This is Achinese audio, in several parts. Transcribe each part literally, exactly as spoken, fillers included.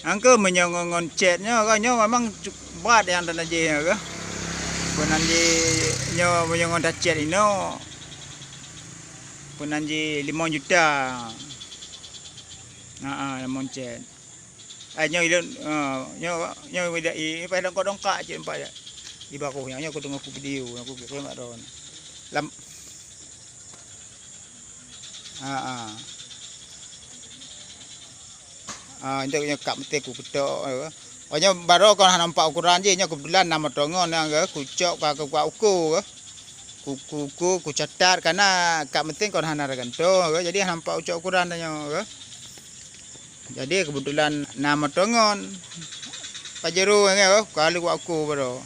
Angka meunyoe ngon, ngon cét nyoe, kan nyoe memang cu-, brat nyang tanan jih nyoe, kan. Peunan jih nyoe meunyoe ngon tacét inoe, peunan jih limong juta. Ha, ha, limong cét. Ai nyoe ilôn, ha, nyoe, nyoe mida i, paih dongkak-dongkak cit nampak ya. Di baroh nyoe, nyoe kudeungoe ku video, aku kira mak ron. Lam, ha, ha. Ah, nyoe, nyoe kap meuté ku ketok, eh. Oh, nyoe baroe kon hana nampak ukuran jih, nyoe keubeutulan na meutongon nyang, eh, kucok ka, ka, ka uko, eh. Ku, ku, ku, kucatat, karena kap meuté kon hana tagantung, eh. Jadi hana nampak ucok ukuran tanyoe, eh. Jadi keubeutulan na meutongon. Pajero, eh, ka lheueh ku uko baroe.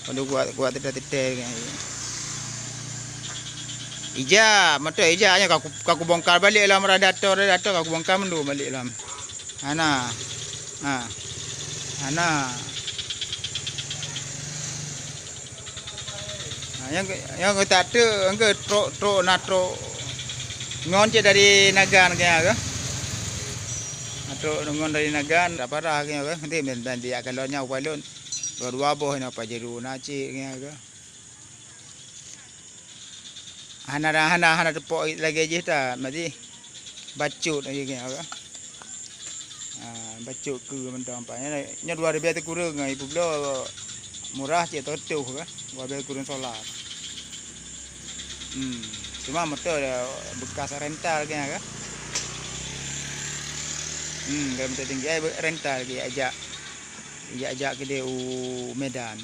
Padub kuat, kuat teutai-teutai. Ija, meuteuk ija nyoe ka ku, ka kubongkar balek lom radiator, radiator ka kubongkar mandum balek lom. Hana. Ha. Hana. Ha, nyang, nyang geutak teuk, nyang geu trok, trok na trok. Ngon cit dari Nagan keuh, keuh. Na trok ngon dari Nagan, tak parah keuh, keuh. Nanti ben, ben dia kalau nyan upai lôn. Dua-dua boh inoe Pajero na cit nyan ke. Hana, hana, hana teupok lagèe jih ta, maji bacut lagèe nyan ke. Ha, bacut keu mantong apa. Nyoe, nyoe dua ribèe teukureueng, ibu bloe murah cit atau tuh ke. Dua ribèe teukureueng solar. Hmm, cuma motor dia bekas rental lagèe nyan ke. Hmm, kalau motor tinggi, eh, rental lagèe ajak. Ijak-jak keudeh u Medan.